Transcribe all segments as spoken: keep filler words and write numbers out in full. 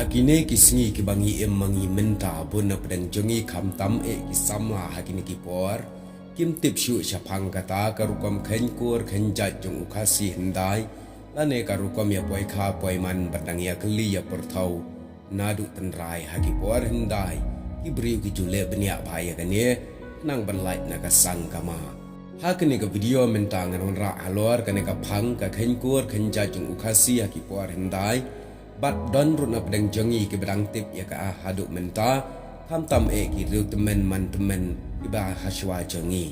Kine ki sngi kiba ngi im ma ngi mynta, bun na pdeng jong ngi khamtam eh ki samla ha kine ki por kim tip shuh shaphang kata ka rukom kheiñ kur kheiñ jait jong u Khasi hyndai, lane ka rukom ïa poi kha poi man bad dang ïa kylli ïa pyrthaw. Naduh tynrai ha ki por hyndai, ki briew ki ju leh bniah bha ïa kane, khnang ban lait na ka sang kama. Ha kane ka video mynta ngan wanrah halor kane ka phang ka kheiñ kur kheiñ jait jong u Khasi ha ki por hyndai, bad don ruh na pdeng jong ngi kiba dang tip ïa ka haduh mynta, khamtam eh ki riew tymmen man tymmen kiba ha shuwa jong ngi.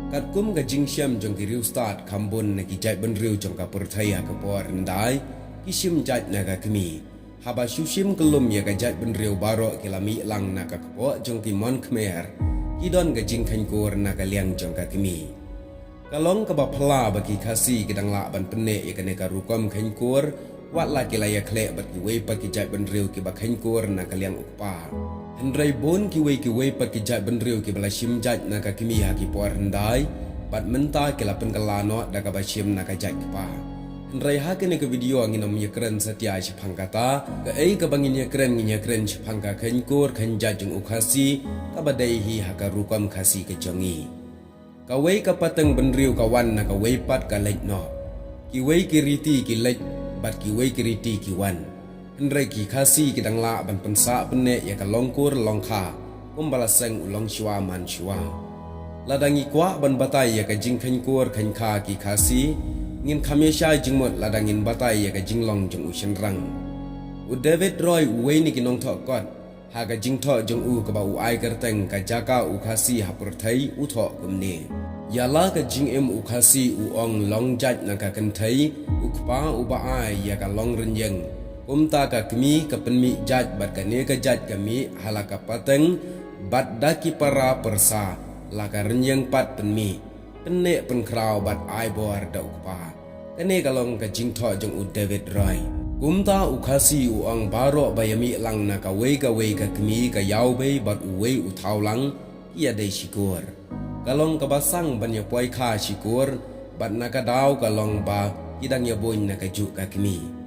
Katkum ka jingshem jong ki riewstad kham bun na ki jaitbynriew jong ka pyrthei ha ka por hyndai, ki shim jait na ka kmie. Haba shu shim kyllum ïa ka jaitbynriew baroh ki la mih lang na ka kpoh jong ki mon Khmer, ki don ka jingkheiñ kur na ka liang jong ka kmie. Ka long kaba phylla ba ki Khasi ki dang lah ban pynneh ïa kane ka rukom kheiñ kur, wat la ki la ïakhleh bad kiwei pat ki jaitbynriew kiba kheiñ kur na ka liang u kpa. Hynrei bun kiwei kiwei pat ki jaitbynriew kiba la shim jait na ka kmie ha ki por hyndai, bad mynta ki la pynkylla noh da kaba shim na ka jait kpa. Hynrei ha kane ka video ngin ym ïakren satia shaphang kata, kaei kaba ngin ïakren, ngin ïakren shaphang ka kheiñ kur kheiñ jait jong u Khasi, kaba dei hi ha ka rukom Khasi ka jong ngi. Kawei ka pateng bynriew ka wan na kawei pat ka leit noh. Kiwei ki riti ki leit, bad kiwei ki riti ki wan. Hynrei ki Khasi ki dang lah ban pynsah pynneh ïa ka long kur long kha, kumba la seng u longshuwa manshuwa. Lada ngi kwah ban batai ïa ka jingkheiñ kur kheiñ kha ki Khasi, ngin kham ïa shai jingmut lada ngin batai ïa ka jinglong jong u shynrang. U David Roy, uwei na ki nongthoh kot, ha ka jingthoh jong u kaba u ai kyrteng Ka Jaka u Khasi ha Pyrthei, u thoh kumne: Ïa la ka jingim u Khasi, u ong, long jait na ka kynthei, u kpa uba ai ïa ka long rynïeng. Kumta ka kmie ka pynmih jait bad kane ka jait ka mih ha la ka pateng, bad da ki para pyrsa la ka rynïeng pat pynmih, pynneh pynkhraw bad ai bor da u kpa. Kane ka long ka jingthoh jong u David Roy. Kumta u Khasi u ong baroh ba ïa mih lang na kawei kawei ka kmie ka ïawbei bad uwei u thawlang, ki ïadei shikur. Ka long kaba sang ban ïa poi kha shikur, bad na ka daw ka long ba ki dang ïa buiñ na kajuh ka kmie.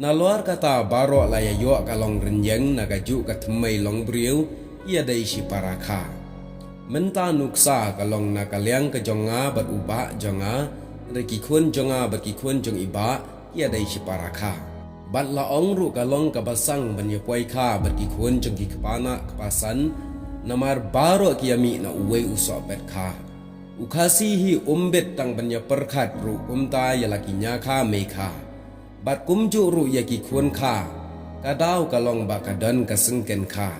Nalor kata baroh la ïa ïoh ka long rynïeng na kajuh ka thymmei long briew, ki ïadei shi para kha. Mynta nuksa ka long na ka liang ka jong nga bad u bah jong nga, hynrei ki khun jong nga bad ki khun jong i bah, ki ïadei shi para kha. Bad la ong ruh ka long kaba sang ban ïa poi kha bad ki khun jong ki kpa nah kpa san, namar baroh ki ïa mih na uwei u sohpet kha. U Khasi hi um bit tang ban ïa pyrkhat ruh kumta ïa la ki ñiah kha mei kha. Bad kumjuh ruh ïa ki khun kha, ka daw ka long ba ka don ka syngken kha.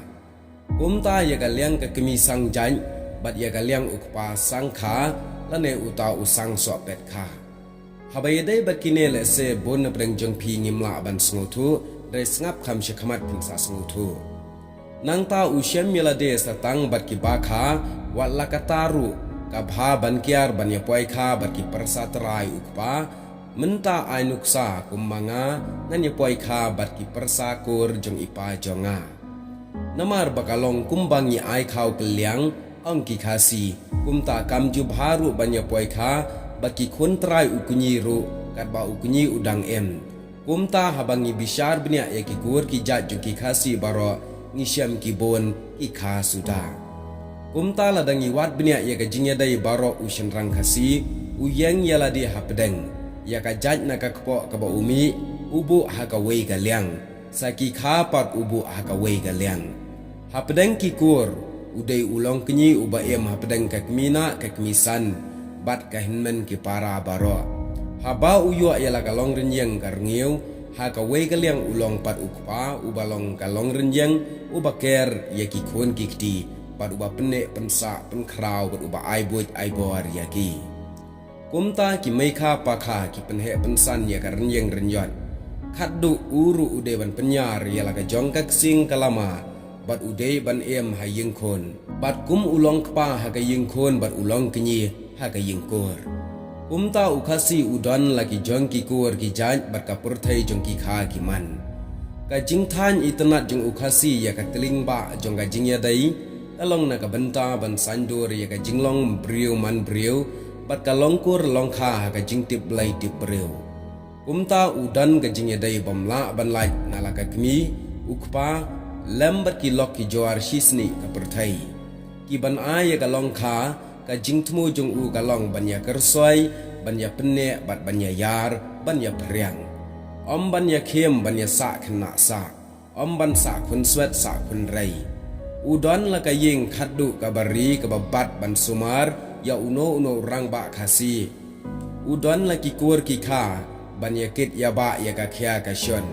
Kumta ïa ka liang ka kmie sang jait, bad ïa ka liang u kpa sang kha, lane uta u sang sohpet kha. Haba ïadei bad kine lehse bun na pdeng jong phi ngim lah ban sngewthuh, hynrei sngap kham shakhmat phin sa sngewthuh. Nangta u shem ïa lade sa tang bad ki ba kha, wat la kata ruh ka bha ban kiar ban ïa poi kha bad ki pyrsa trai u kpa. Mynta ai nuksa kumba nga ngan ïa poi kha bad ki pyrsa kur jong i pa jong nga. Namar ba ka long kumba ngi ai khaw kylliang, ong ki Khasi, kumta kam ju bha ruh ban ïa poi kha bad ki khun trai u kñi ruh, katba u kñi u dang im. Kumta haba ngi bishar bniah ïa ki kur ki jait jong ki Khasi baroh, ngi shem ki bun ki kha suda. Kumta lada ngi wad bniah ïa ka jingïadei baroh u shynrang Khasi u ïeng ïa lade hapdeng, ïa ka jait na ka kpoh kaba u mih, u buh ha kawei ka liang, sa ki kha pat u buh ha kawei ka liang. Hapdeng ki kur, u dei u long kñi uba im hapdeng ka kmie nah ka kmie san, bad ka hynmen ki para baroh. Haba u ïoh ïa la ka long rynïeng ka rngiew, ha kawei ka liang u long pat u kpa uba long ka long rynïeng, uba ker ïa ki khun ki kti, bad uba pynneh pynsah pynkhraw bad uba ai buit ai bor ïa ki. Kumta ki mei kha pa kha ki pynheh pynsan ïa ka rynïeng rynïot. Khatduh u ruh u dei ban pynïar ïa la ka jong ka ksing ka lama, bad u dei ban im ha ïing khun. Bad kum u long kpa ha ka ïing khun bad u long kñi ha ka ïing kur. Kumta u Khasi u don la ki jong ki kur ki jait bad ka pyrthei jong ki kha ki man. Ka jingthain itynnad jong u Khasi ïa ka tling bah jong ka jingïadei, ka long na ka bynta ban saiñdur ïa ka jinglong briew man briew, bad ka long kur long kha ha ka jingtip Blei tip briew. Kumta u don ka jingïadei bym lah ban lait na la ka kmie, U kpa lem bad ki lok ki jor shisnieh ka pyrthei. Ki ban ai ïa ka long kha, ka jingthmu jong u ka long ban ïa kyrsoi, ban ïa pynneh bad ban ïa ïar, ban ïa phriang. Ym ban ïa khim ban ïa sah khynnah sah. Ym ban sah khun swet sah khun rei. U don la ka ïing khatduh kaba ri kaba bat ban sumar ïa uno uno u rangbah Khasi. U don la ki kur ki kha ban ïa kit ïa bah ïa ka khia ka shon.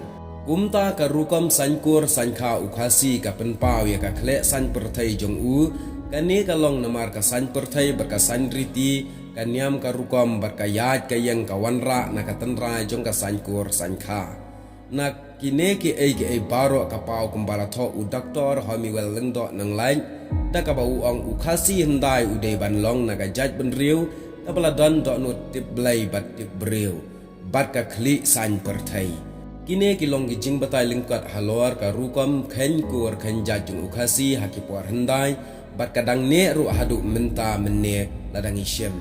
Kumta ka rukom saiñkur saiñkha u Khasi ka pynpaw ïa ka khleh saiñ pyrthei jong u. Kane ka long namar ka saiñ pyrthei bad ka saiñ riti, ka niam ka rukom bad ka ïaid ka ïeng ka wanrah na ka tynrai jong ka saiñkur saiñkha. Na kine kiei kiei baroh ka paw kumba la thoh u Doktor Homiwell Lyngdoh Nonglait, da kaba u ong u Khasi hyndai u dei ban long na ka jaitbynriew kaba la don dohnud tip Blei bad tip briew bad ka khlieh saiñ pyrthei. Kine ki long ki jingbatai lyngkot halor ka rukom kheiñ kur kheiñ jait jong u Khasi ha ki por hyndai bad ka dang neh ruh haduh mynta mynne la dang ïa shim.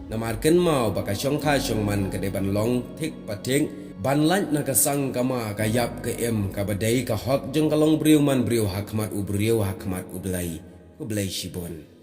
Namar kynmaw ba ka shongkha shongman ka dei ban long thik pa thik, ban lait na ka sang ka ma ka ïap ka im kaba dei ka hok jong ka longbriew manbriew ha khmat u briew ha khmat u Blei. Khublei shibun.